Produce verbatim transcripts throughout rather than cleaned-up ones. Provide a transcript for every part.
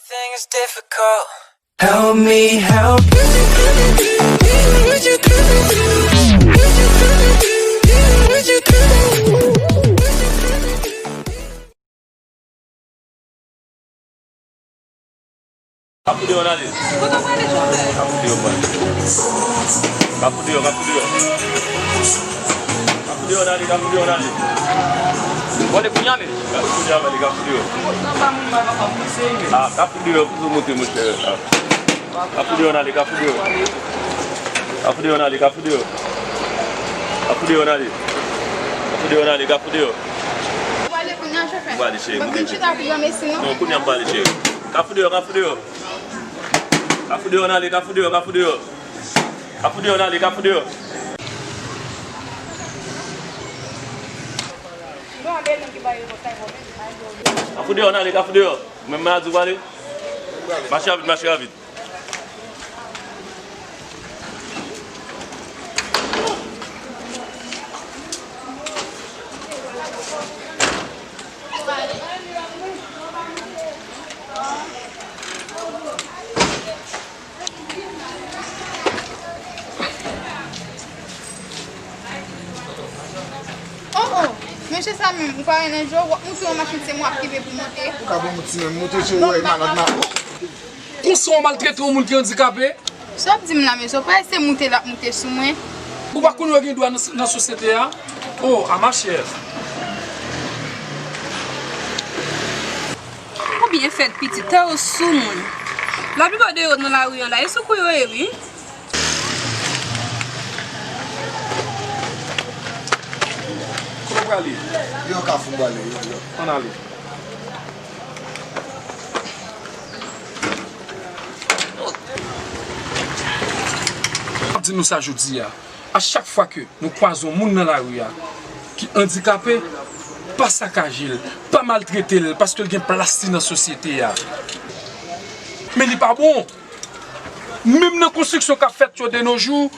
Things difficult. Help me help you. Ka fout deyò n ale. Kote w prale, chofè? Ka fout deyò, prale. Ka fout deyò, ka fout deyò. Ka fout deyò n ale, ka fout deyò n ale. W ale kounye a menm? Ka fout deyò n ale, ka fout deyò. Ah, ka fout deyò, pou nou monte, monchè. Ah. Ka fout deyò n ale, ka fout deyò. Ka fout deyò n ale, ka fout deyò. Ka fout deyò n ale. Ka fout deyò n ale, ka fout deyò. Ou prale kounye a, chofè? M prale, cheri, m vin chita pou granmesi, non? Non, kounye a m prale, cheri. Ka fout deyò, ka fout deyò. Ka fout deyò n ale, ka fout deyò, ka fout deyò. Ka fout deyò n ale, ka fout deyò. Ka fout deyò n ale, ka fout deyò. Menm maladi w prale. Mache rapid, mache rapid. Oh, oh, mesye sa menm, ou pa wè nan je w, w ap moute yon machin, se mwen w ap kenbe pou monte. Ou ka ban m yon ti men monte, cheri, wè, malad, malad. Konsa w maltrete yon moun ki andikape? Sa w ap di m la, mesye, w pa ese moute l ap moute sou mwen. Ou pa konn yo gen dwa nan, nan sosyete a? Oh, a ma chère. Ou byen fèt, pitit, tè w sou moun. Laplipa de yo nan lari an la, e sou kou yo ye, wi. Kote w prale? Yo ka fout prale, yo, yo. Ann ale. M ap di nou sa jodi a. A chak fwa ke nou kwaze yon moun nan lari a ki andikape, pa sakaje l, pa maltrete l, paske l gen plas li nan sosyete a. Men li pa bon. Menm nan konstriksyon k ap fèt yo de nos jours,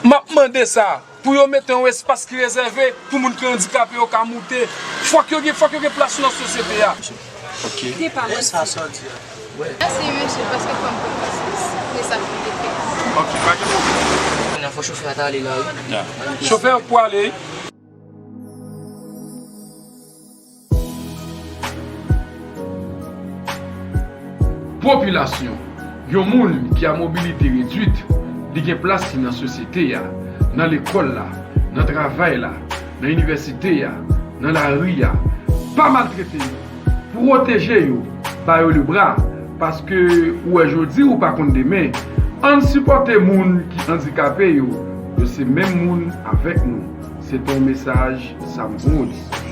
m ap mande sa, pou yo mete yon espas ki rezève pou moun ki andikape yo ka moute. Fòk yo gen, fòk yo gen plas yo nan sosyete a. Ok. Se pa manti. Mèsi, mesye, paske fò m pran pasyans. Se sa ki te fè. Ok, pa gen pwoblèm. Kounye a fò chofè a ta ale la, wi. Ya. Chofè a pou ale. Popilasyon. Yon moun ki a mobilite redwit, li gen plas li nan sosyete a, nan lekòl la, nan travay la, nan inivèsite a, nan lari a. Pa maltrete yo. Pwoteje yo, ba yo lebra, paske ou wè jodi ou pa konn demen. Ann sipòte moun ki andikape yo, yo se menm moun avèk nou. Se te yon mesaj Sam Rhodes.